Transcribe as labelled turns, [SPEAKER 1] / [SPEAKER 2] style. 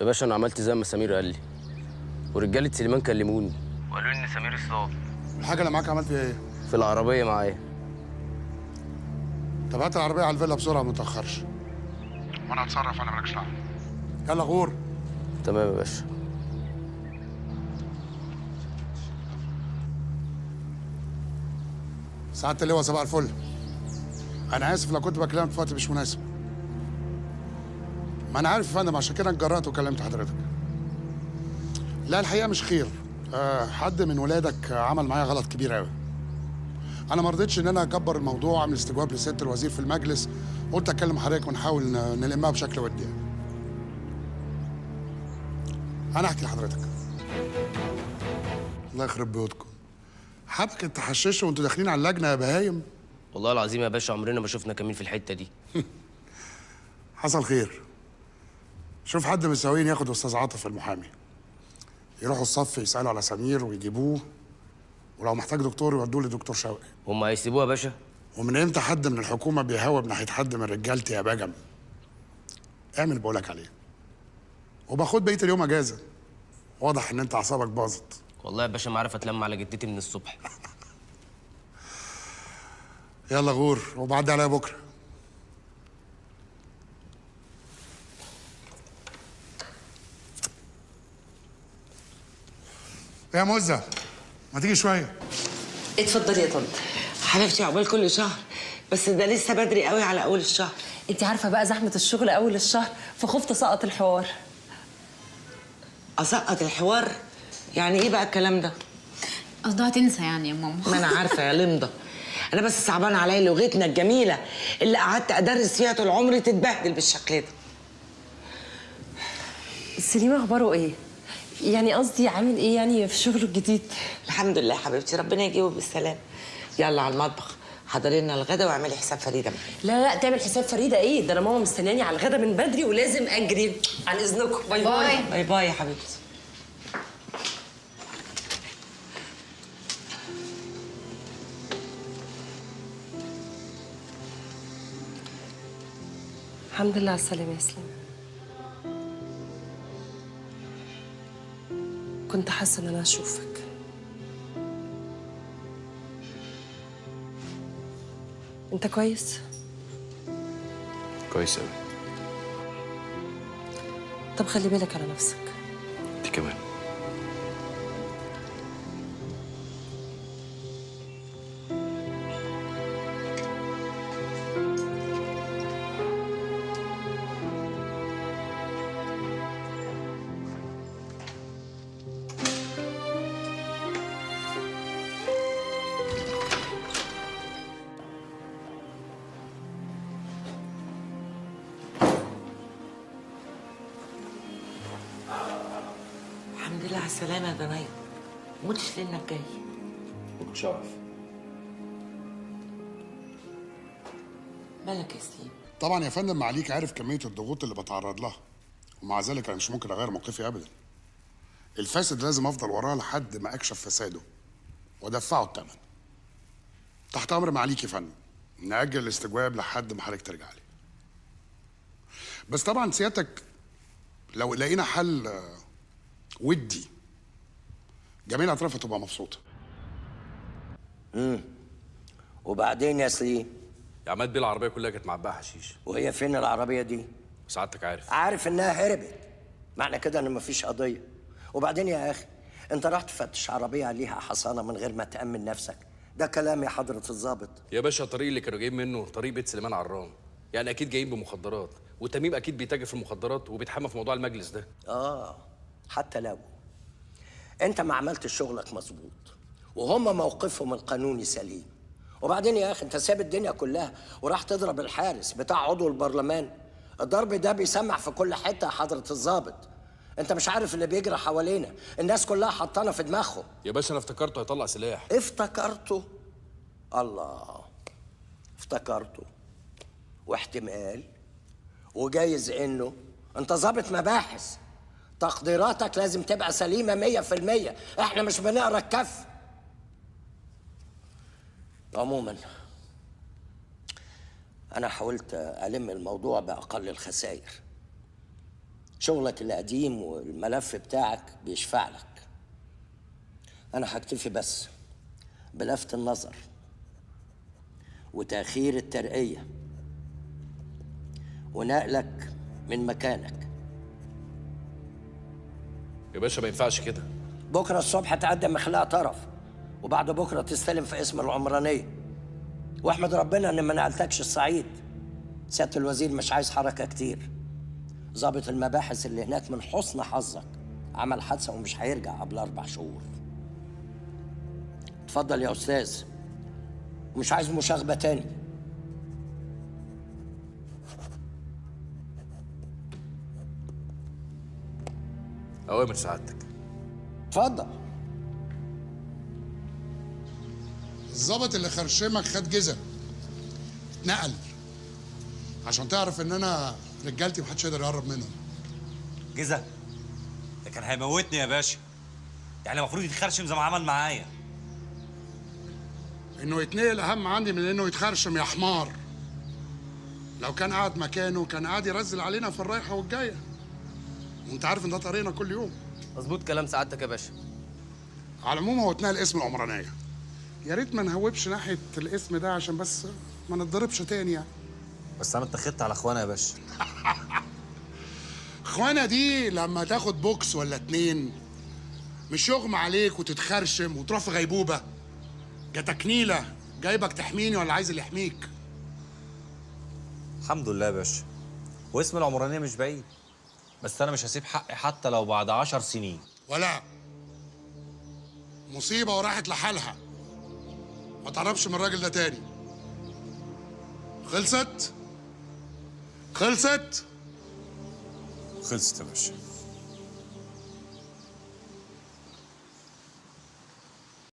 [SPEAKER 1] يا باشا انا عملت زي ما سمير قال لي، ورجاله سليمان كلموني وقالوا لي ان سمير اتصاب.
[SPEAKER 2] الحاجة اللي معاك عملت فيها ايه؟
[SPEAKER 1] في العربية معايا.
[SPEAKER 2] طب هات العربية على الفيلا بسرعة، ما تتاخرش. وانا هتصرف، انا مالكش دعوه. يلا غور.
[SPEAKER 1] تمام يا باشا.
[SPEAKER 2] سعادة اللواء صباح الفل. انا اسف لو كنت بكلمك في وقت مش مناسب. ما انا عارف يا فندم، عشان كده اتجرأت وكلمت حضرتك. لا الحقيقة مش خير. حد من ولادك عمل معايا غلط كبير قوي. انا ما رضيتش ان انا اكبر الموضوع، اعمل استجواب لسياده الوزير في المجلس، قلت اكلم حضرتك ونحاول نلمها بشكل ودي. انا احكي لحضرتك. الله يخرب بيوتكم. حبكة تحششوا وانتوا داخلين على اللجنة يا بهايم.
[SPEAKER 1] والله العظيم يا باشا عمرنا ما شفنا كمين في الحتة دي.
[SPEAKER 2] حصل خير. شوف حد من السواقين ياخد استاذ عاطف المحامي، يروحوا الصف يسالوا على سمير ويجيبوه، ولو محتاج دكتور يودوه لدكتور شوقي.
[SPEAKER 1] هم هيسيبوه يا باشا؟
[SPEAKER 2] ومن امتى حد من الحكومة بيهوب ناحية حد من رجالتي يا بجم؟ اعمل بقولك عليه، وباخد بقية اليوم اجازه. واضح ان انت اعصابك باظت.
[SPEAKER 1] والله يا باشا ما عارف اتلم على جدتي من الصبح.
[SPEAKER 2] يلا غور وبعدي عليا بكره. يا مزه ما تيجي شوية.
[SPEAKER 3] اتفضلي يا طنط.
[SPEAKER 4] حبيبتي عقبال كل شهر، بس ده لسه بدري قوي على اول الشهر.
[SPEAKER 3] انت عارفه بقى زحمة الشغل اول الشهر، فخفت اسقط الحوار.
[SPEAKER 4] اسقط الحوار؟ يعني ايه بقى الكلام ده؟
[SPEAKER 5] قصدها تنسى يعني يا ماما.
[SPEAKER 4] ما انا عارفه يا لمضه، انا بس صعبان عليا لغتنا الجميلة اللي قعدت ادرس فيها طول عمري تتبهدل بالشكل ده.
[SPEAKER 3] سليم اخباره ايه؟ يعني قصدي عامل ايه يعني في شغله الجديد؟
[SPEAKER 4] الحمد لله حبيبتي، ربنا يجيبه بالسلامة. يلا على المطبخ، حضري لنا الغدا واعملي حساب فريدة معايا.
[SPEAKER 3] لا لا تعمل حساب فريدة ايه؟ ده انا ماما مستنياني على الغدا من بدري ولازم اجري. عن اذنكم، bye bye.
[SPEAKER 4] bye bye يا حبيبتي.
[SPEAKER 3] الحمد لله على السلامة يا سليم. كنت حاسه ان انا هشوفك. انت كويس؟
[SPEAKER 1] كويس قوي.
[SPEAKER 3] طب خلي بالك على نفسك.
[SPEAKER 1] انت كمان.
[SPEAKER 4] الحمد لله على السلامة يا دنيا. ما قلتش ليه انك جاي؟
[SPEAKER 1] ما كنتش اعرف.
[SPEAKER 4] مالك يا سليم؟
[SPEAKER 2] طبعا يا فندم معاليك عارف كمية الضغوط اللي بتعرض لها، ومع ذلك انا مش ممكن اغير موقفي ابدا. الفاسد لازم افضل وراه لحد ما اكشف فساده وادفعه الثمن. تحت امر معاليك يا فندم، نأجل الاستجواب لحد ما حضرتك ترجع لي. بس طبعا سيادتك لو لقينا حل ودي جميع الاطراف هتبقى مبسوطة.
[SPEAKER 6] وبعدين يا سليم؟
[SPEAKER 7] يا عماد بيه العربية كلها كانت معباها حشيش.
[SPEAKER 6] وهي فين العربية دي؟
[SPEAKER 7] سعادتك عارف.
[SPEAKER 6] عارف انها هربت، معنى كده ان مفيش قضية. وبعدين يا اخي انت رحت تفتش عربية عليها حصانه من غير ما تامن نفسك، ده كلام يا حضره الضابط.
[SPEAKER 7] يا باشا الطريق اللي كانوا جايين منه طريق بيت سليمان عرام، يعني اكيد جايين بمخدرات، وتميم اكيد بيتاجر في المخدرات وبيتحمى في موضوع المجلس ده.
[SPEAKER 6] حتى لو انت ما عملتش شغلك مظبوط وهم موقفهم القانوني سليم. وبعدين يا اخي انت ساب الدنيا كلها وراح تضرب الحارس بتاع عضو البرلمان. الضرب ده بيسمع في كل حتة يا حضره الضابط. انت مش عارف اللي بيجرى حوالينا، الناس كلها حطانا في دماغهم.
[SPEAKER 7] يا باشا انا افتكرته هيطلع سلاح.
[SPEAKER 6] افتكرته؟ الله، افتكرته. واحتمال وجايز انه انت ظابط مباحث، تقديراتك لازم تبقى سليمة 100%. احنا مش بنقرا الكف. عموما انا حاولت الم الموضوع باقل الخسائر. شغلك القديم والملف بتاعك بيشفع لك. انا هكتفي بس بلفت النظر وتأخير الترقية ونقلك من مكانك.
[SPEAKER 7] يا باشا ما ينفعش كده.
[SPEAKER 6] بكرة الصبح تقدم إخلاء طرف، وبعد بكرة تستلم في اسم العمرانية. واحمد ربنا إن ما نقلتكش الصعيد. سيادة الوزير مش عايز حركة كتير. ضابط المباحث اللي هناك من حسن حظك عمل حادثة ومش هيرجع قبل 4 شهور. اتفضل يا أستاذ، مش عايز مشاغبة تاني.
[SPEAKER 7] أوامر سعادتك.
[SPEAKER 6] اتفضل.
[SPEAKER 2] الظابط اللي خرشمك خد جزم، اتنقل، عشان تعرف ان انا رجالتي محدش يقدر يقرب منهم.
[SPEAKER 8] جزا؟ ده كان هيموتني يا باشا، يعني المفروض يتخرشم زي ما عمل معايا.
[SPEAKER 2] انه يتنقل اهم عندي من انه يتخرشم يا حمار. لو كان قاعد مكانه كان قاعد يرزل علينا في الرايحه والجايه، وانت عارف ان ده طريقنا كل يوم.
[SPEAKER 1] مظبوط كلام سعادتك يا باشا.
[SPEAKER 2] على العموم هو اتنقل اسم العمرانية. يا ريت ما نهوبش ناحية الاسم ده عشان بس ما نتضربش تاني يعني.
[SPEAKER 8] بس انا اتخذت على اخوانا يا باشا.
[SPEAKER 2] اخوانا دي لما تاخد بوكس ولا 2 مش يغمى عليك وتتخرشم وتروح في غيبوبة. جاتك نيله، جايبك تحميني ولا عايز اللي يحميك؟
[SPEAKER 8] الحمد لله يا باشا، واسم العمرانية مش بعيد، بس انا مش هسيب حقي حتى لو بعد 10 سنين.
[SPEAKER 2] ولا مصيبة وراحت لحالها. ما تعرفش من الراجل ده تاني. خلصت؟ خلصت؟
[SPEAKER 8] خلصت يا باشا.